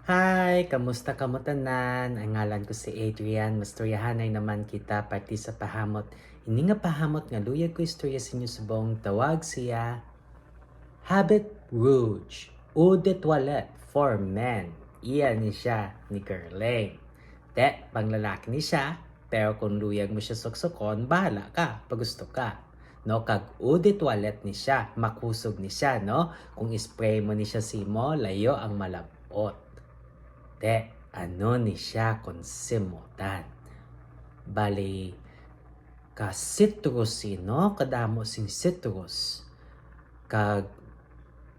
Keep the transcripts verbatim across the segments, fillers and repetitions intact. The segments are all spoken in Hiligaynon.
Hi! Kamusta kamo tanan? Ang ngalan ko si Adrian. Mastoryahanay naman kita parte sa pahamot. Ini nga pahamot nga luyag ko istorya sa inyo subong, tawag siya Habit Rouge, Eau de Toilette for Men. Iya ni siya ni Guerlain. Te, panglalaki ni siya, pero kung luyag mo siya suksukon, bahala ka, pagusto ka. No, kag eau de toilette ni siya, makusog ni siya, no? Kung spray mo ni siya sa imo, layo ang malab-ot. Te, ano ni siya kung simutan? Bali, ka citrus, no? Kadamo sing citrus. Kag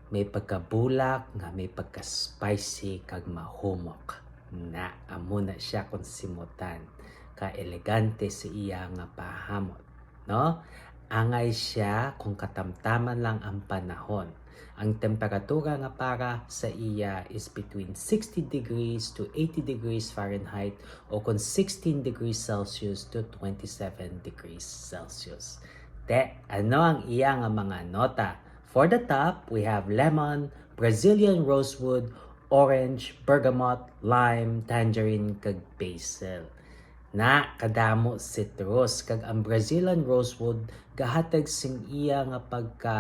may pagkabulak nga may pagka-spicy kag mahumok. Na, amo na siya kung simutan. Ka elegante sa iya nga pahamot, no? Angay siya kung katamtaman lang ang panahon. Ang temperatura nga para sa iya is between sixty degrees to eighty degrees Fahrenheit o kung sixteen degrees Celsius to twenty-seven degrees Celsius. Te, ano ang iya nga mga nota? For the top, we have lemon, Brazilian rosewood, orange, bergamot, lime, tangerine, kag basil. Na, kadamo citrus, kag ang Brazilian rosewood gahatag sing iya nga pagka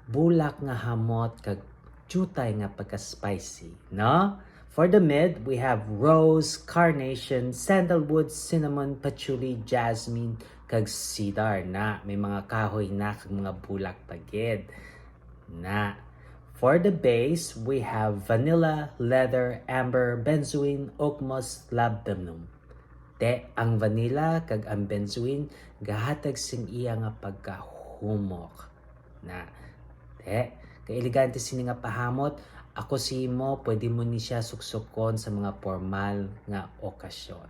bulak nga hamot kag diutay nga pagka-spicy, no? For the mid, we have rose, carnation, sandalwood, cinnamon, patchouli, jasmine, kag cedar. Na, may mga kahoy na kag mga bulak pa gid. Na. For the base, we have vanilla, leather, amber, benzoin, oak moss, labdanum. Te, ang vanilla kag ang benzoin gahatag sing iya nga pagkahumok. Na. Te, ka elegante sini nga pahamot. Ako sa imo, pwede mo ni siya suksukon sa mga formal nga okasyon.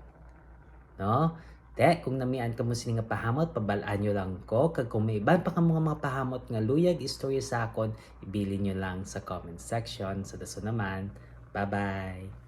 No? Te, kung namian kamo sini nga pahamot, pabal-an nyo lang ko. Kag kung may iban pa kamo nga mga pahamot nga luyag istorya sa akon, ibilin nyo lang sa comment section. Sa dason naman, bye-bye!